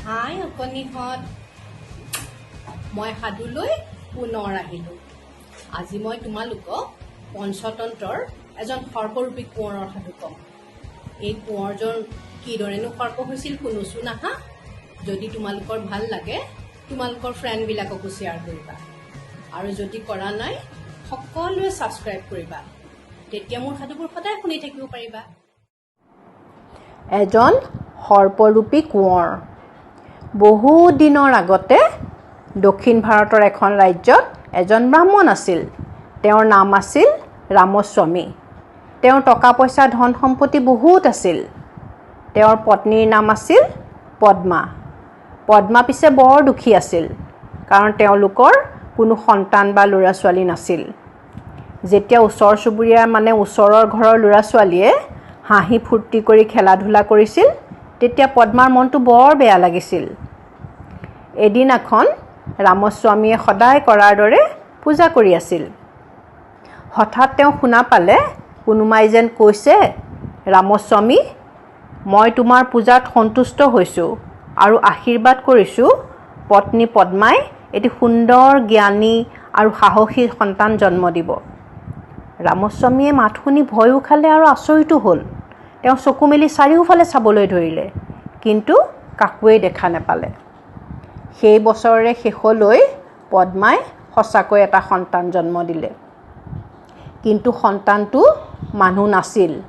হাই অকণিহঁত, মই সাধুলৈ পুনৰ আহিলোঁ। আজি মই তোমালোকক পঞ্চতন্ত্ৰৰ এজন সৰ্পৰূপী কোঁৱৰৰ সাধু ক'ম। এই কোঁৱৰজন কিদৰেনো সৰ্প হৈছিল, শুনোচোন আহা। যদি তোমালোকৰ ভাল লাগে, তোমালোকৰ ফ্ৰেণ্ডবিলাককো শ্বেয়াৰ কৰিবা আৰু যদি কৰা নাই, সকলোৱে ছাবস্ক্ৰাইব কৰিবা। তেতিয়া মোৰ সাধুবোৰ সদায় শুনি থাকিব পাৰিবা। এজন সৰ্পৰূপী কোঁৱৰ। বহু দিনৰ আগতে দক্ষিণ ভাৰতৰ এখন ৰাজ্যত এজন ব্ৰাহ্মণ আছিল। তেওঁৰ নাম আছিল ৰামস্বামী। তেওঁৰ টকা পইচা, ধন সম্পত্তি বহুত আছিল। তেওঁৰ পত্নীৰ নাম আছিল পদ্মা। পদ্মা পিছে বৰ দুখী আছিল, কাৰণ তেওঁলোকৰ কোনো সন্তান বা ল'ৰা ছোৱালী নাছিল। যেতিয়া ওচৰ চুবুৰীয়া, মানে ওচৰৰ ঘৰৰ ল'ৰা ছোৱালীয়ে হাঁহি ফূৰ্তি কৰি খেলা ধূলা কৰিছিল, তেতিয়া পদ্মাৰ মনটো বৰ বেয়া লাগিছিল। এদিনাখন ৰামস্বামীয়ে সদায় কৰাৰ দৰে পূজা কৰি আছিল। হঠাৎ তেওঁ শুনা পালে, কোনোবাই যেন কৈছে, "ৰামস্বামী, মই তোমাৰ পূজাত সন্তুষ্ট হৈছোঁ আৰু আশীৰ্বাদ কৰিছোঁ, পত্নী পদ্মাই এটি সুন্দৰ, জ্ঞানী আৰু সাহসী সন্তান জন্ম দিব।" ৰামস্বামীয়ে মাত শুনি ভয়ো খালে আৰু আচৰিতো হ'ল। তেওঁ চকু মেলি চাৰিওফালে চাবলৈ ধৰিলে, কিন্তু কাকোৱেই দেখা নাপালে। সেই বছৰৰে শেষলৈ পদ্মাই সঁচাকৈ এটা সন্তান জন্ম দিলে। কিন্তু সন্তানটো মানুহ নাছিল।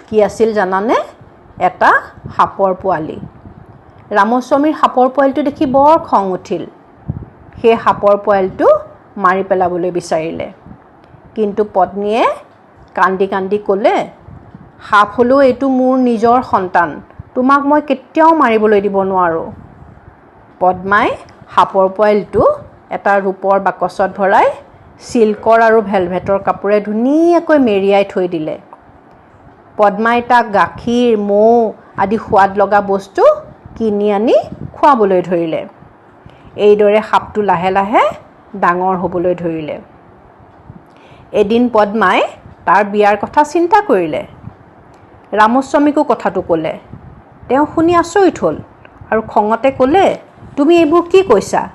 কি আছিল জানানে? এটা সাপৰ পোৱালি। ৰামস্বামীৰ সাপৰ পোৱালিটো দেখি বৰ খং উঠিল। সেই সাপৰ পোৱালিটো মাৰি পেলাবলৈ বিচাৰিলে। কিন্তু পত্নীয়ে কান্দি কান্দি ক'লে, "সাপ হ'লেও এইটো মোৰ নিজৰ সন্তান। তোমাক মই কেতিয়াও মাৰিবলৈ দিব নোৱাৰোঁ।" পদ্মাই সাপৰ পোৱালিটো এটা ৰূপৰ বাকচত ভৰাই চিল্কৰ আৰু ভেলভেটৰ কাপোৰে ধুনীয়াকৈ মেৰিয়াই থৈ দিলে। পদ্মাই তাক গাখীৰ, মৌ আদি সোৱাদ লগা বস্তু কিনি আনি খুৱাবলৈ ধৰিলে। এইদৰে সাপটো লাহে লাহে ডাঙৰ হ'বলৈ ধৰিলে। এদিন পদ্মাই তাৰ বিয়াৰ কথা চিন্তা কৰিলে। ৰামস্বামীকো কথাটো ক'লে। তেওঁ শুনি আচৰিত হ'ল আৰু খঙতে ক'লে, "তুমি এইবোৰ কি কৈছা?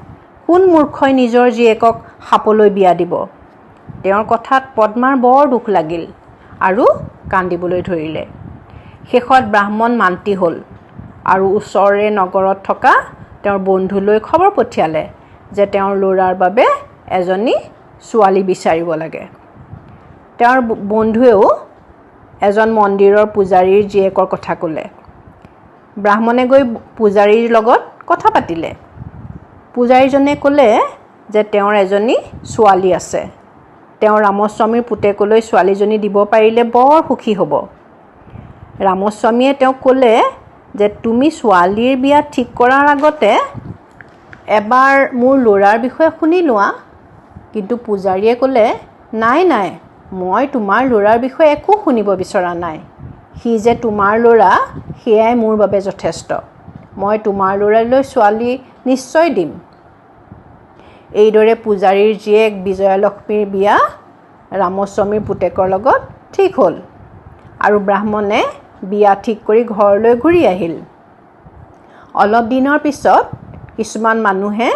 কোন মূৰ্খই নিজৰ জীয়েকক সাপলৈ বিয়া দিব?" তেওঁৰ কথাত পদ্মাৰ বৰ দুখ লাগিল আৰু কান্দিবলৈ ধৰিলে। শেষত ব্ৰাহ্মণ মান্তি হ'ল আৰু ওচৰৰে নগৰত থকা তেওঁৰ বন্ধুলৈ খবৰ পঠিয়ালে যে তেওঁৰ ল'ৰাৰ বাবে এজনী ছোৱালী বিচাৰিব লাগে। তেওঁৰ বন্ধুৱেও এজন মন্দিৰৰ পূজাৰীৰ জীয়েকৰ কথা ক'লে। ব্ৰাহ্মণে গৈ পূজাৰীৰ লগত কথা পাতিলে। পূজাৰীজনে ক'লে যে তেওঁৰ এজনী ছোৱালী আছে। তেওঁ ৰামস্বামীৰ পুতেকলৈ ছোৱালীজনী দিব পাৰিলে বৰ সুখী হ'ব। ৰামস্বামীয়ে তেওঁক ক'লে যে তুমি ছোৱালীৰ বিয়া ঠিক কৰাৰ আগতে এবাৰ মোৰ ল'ৰাৰ বিষয়ে শুনি লোৱা। কিন্তু পূজাৰীয়ে ক'লে, "নাই নাই, মই তোমাৰ ল'ৰাৰ বিষয়ে একো শুনিব বিচৰা নাই। সি যে তোমাৰ ল'ৰা, সেয়াই মোৰ বাবে যথেষ্ট। মই তোমাৰ ল'ৰালৈ ছোৱালী নিশ্চয় দিম।" এইদৰে পূজাৰীৰ জীয়েক বিজয়ালক্ষ্মীৰ বিয়া ৰামস্বামীৰ পুতেকৰ লগত ঠিক হ'ল আৰু ব্ৰাহ্মণে বিয়া ঠিক কৰি ঘৰলৈ ঘূৰি আহিল। অলপ দিনৰ পিছত কিছুমান মানুহে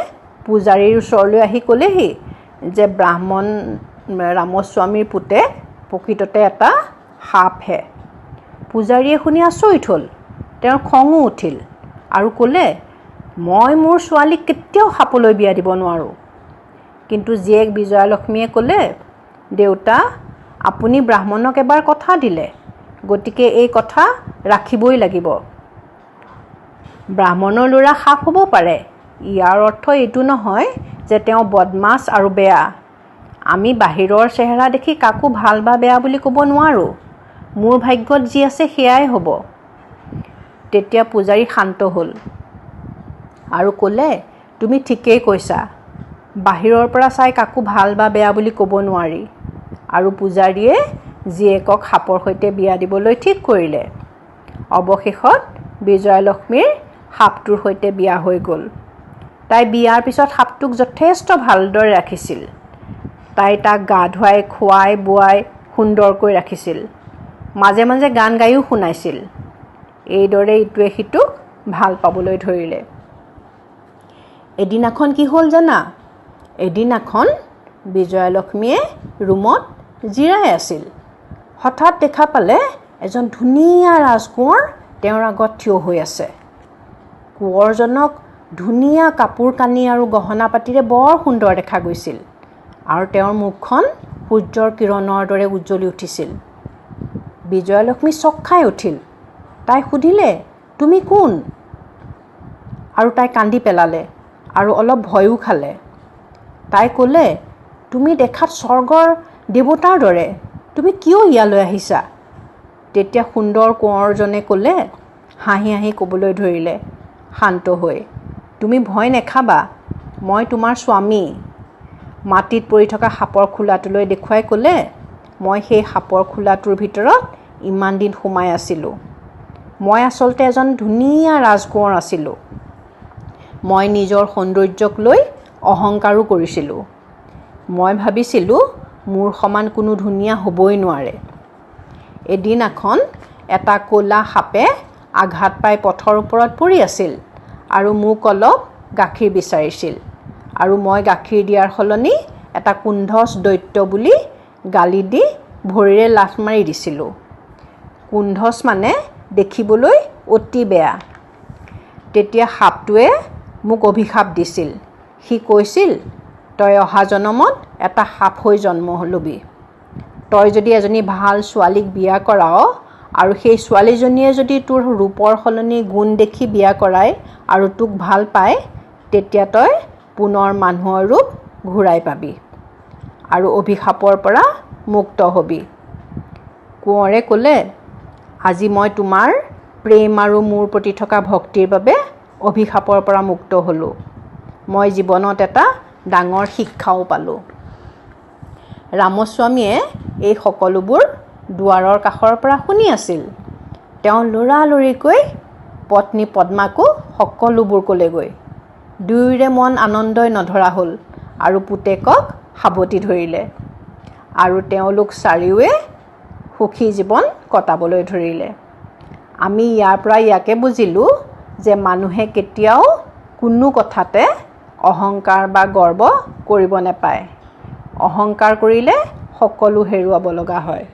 পূজাৰীৰ ওচৰলৈ আহি ক'লেহি যে ব্ৰাহ্মণ ৰামস্বামীৰ পুতেক প্ৰকৃততে এটা সাপহে। পূজাৰীয়ে শুনি আচৰিত হ'ল। তেওঁৰ খঙো উঠিল আৰু ক'লে, "মই মোৰ ছোৱালীক কেতিয়াও সাপলৈ বিয়া দিব নোৱাৰোঁ।" কিন্তু জীয়েক বিজয়ালক্ষ্মীয়ে ক'লে, "দেউতা, আপুনি ব্ৰাহ্মণক এবাৰ কথা দিলে, গতিকে এই কথা ৰাখিবই লাগিব। ব্ৰাহ্মণৰ ল'ৰা সাপ হ'ব পাৰে, ইয়াৰ অৰ্থ এইটো নহয় যে তেওঁ বদমাছ আৰু বেয়া। আমি বাহিৰৰ চেহেৰা দেখি কাকো ভাল বা বেয়া বুলি ক'ব নোৱাৰোঁ। মোৰ ভাগ্যত যি আছে, সেয়াই হ'ব।" তেতিয়া পূজাৰী শান্ত হ'ল আৰু ক'লে, "তুমি ঠিকেই কৈছা। বাহিৰৰ পৰা চাই কাকো ভাল বা বেয়া বুলি ক'ব নোৱাৰি।" আৰু পূজাৰীয়ে জীয়েকক সাপৰ সৈতে বিয়া দিবলৈ ঠিক কৰিলে। অৱশেষত বিজয়ালক্ষ্মীৰ সাপটোৰ সৈতে বিয়া হৈ গ'ল। তাই বিয়াৰ পিছত সাপটোক যথেষ্ট ভালদৰে ৰাখিছিল। তাই তাক গা ধুৱাই, খুৱাই বোৱাই সুন্দৰকৈ ৰাখিছিল। মাজে মাজে গান গায়ো শুনাইছিল। এইদৰে ইটোৱে সিটোক ভাল পাবলৈ ধৰিলে। এদিনাখন কি হ'ল জানা? এদিনাখন বিজয়ালক্ষ্মীয়ে ৰুমত জিৰাই আছিল। হঠাৎ দেখা পালে এজন ধুনীয়া ৰাজকোঁৱৰ তেওঁৰ আগত থিয় হৈ আছে। কোঁৱৰজনক ধুনীয়া কাপোৰ কানি আৰু গহনা পাতিৰে বৰ সুন্দৰ দেখা গৈছিল আৰু তেওঁৰ মুখখন সূৰ্যৰ কিৰণৰ দৰে উজ্জ্বলি উঠিছিল। বিজয়ালক্ষ্মী চক খাই উঠিল। তাই সুধিলে, তুমি কোন? আৰু তাই কান্দি পেলালে আৰু অলপ ভয়ো খালে। তাই ক'লে, তুমি দেখাত স্বৰ্গৰ দেৱতাৰ দৰে, তুমি কিয় ইয়ালৈ আহিছা? তেতিয়া সুন্দৰ কোঁৱৰজনে ক'লে, হাঁহি হাঁহি ক'বলৈ ধৰিলে শান্ত হৈ, তুমি ভয় নেখাবা, মই তোমাৰ স্বামী। মাটিত পৰি থকা সাপৰ খোলাটোলৈ দেখুৱাই ক'লে, মই সেই সাপৰ খোলাটোৰ ভিতৰত ইমান দিন সোমাই আছিলোঁ। মই আচলতে এজন ধুনীয়া ৰাজকোঁৱৰ আছিলোঁ। মই নিজৰ সৌন্দৰ্যক লৈ অহংকাৰো কৰিছিলোঁ। মই ভাবিছিলোঁ মোৰ সমান কোনো ধুনীয়া হ'বই নোৱাৰে। এদিনাখন এটা ক'লা সাপে আঘাত পাই পথৰ ওপৰত পৰি আছিল আৰু মোক অলপ গাখীৰ বিচাৰিছিল আৰু মই গাখীৰ দিয়াৰ সলনি এটা কুন্ধচ দৈত্য বুলি গালি দি ভৰিৰে লাথ মাৰি দিছিলোঁ। কুন্ধচ মানে দেখিবলৈ অতি বেয়া। তেতিয়া সাপটোৱে মোক অভিশাপ দিছিল। সি কৈছিল, তই অহা জনমত এটা সাপ হৈ জন্ম ল'বি। তই যদি এজনী ভাল ছোৱালীক বিয়া কৰাৱ আৰু সেই ছোৱালীজনীয়ে যদি তোৰ ৰূপৰ সলনি গুণ দেখি বিয়া কৰায় আৰু তোক ভাল পায়, তেতিয়া তই পুনৰ মানুহৰ ৰূপ ঘূৰাই পাবি আৰু অভিশাপৰ পৰা মুক্ত হ'বি। কোঁৱৰে ক'লে, আজি মই তোমাৰ প্ৰেম আৰু মোৰ প্ৰতি থকা ভক্তিৰ বাবে অভিশাপৰ পৰা মুক্ত হ'লোঁ। মই জীৱনত এটা ডাঙৰ শিক্ষাও পালোঁ। ৰামস্বামীয়ে এই সকলোবোৰ দুৱাৰৰ কাষৰ পৰা শুনি আছিল। তেওঁ লৰালৰিকৈ পত্নী পদ্মাকো সকলোবোৰ ক'লেগৈ। দুয়োৰে মন আনন্দই নধৰা হ'ল আৰু পুতেকক সাৱটি ধৰিলে আৰু তেওঁলোক চাৰিওৱে সুখী জীৱন কটাবলৈ ধৰিলে। আমি ইয়াৰ পৰা ইয়াকে বুজিলোঁ যে মানুহে কেতিয়াও কোনো কথাতে অহংকাৰ বা গৰ্ব কৰিব নাপায়। অহংকাৰ কৰিলে সকলো হেৰুৱাব লগা হয়।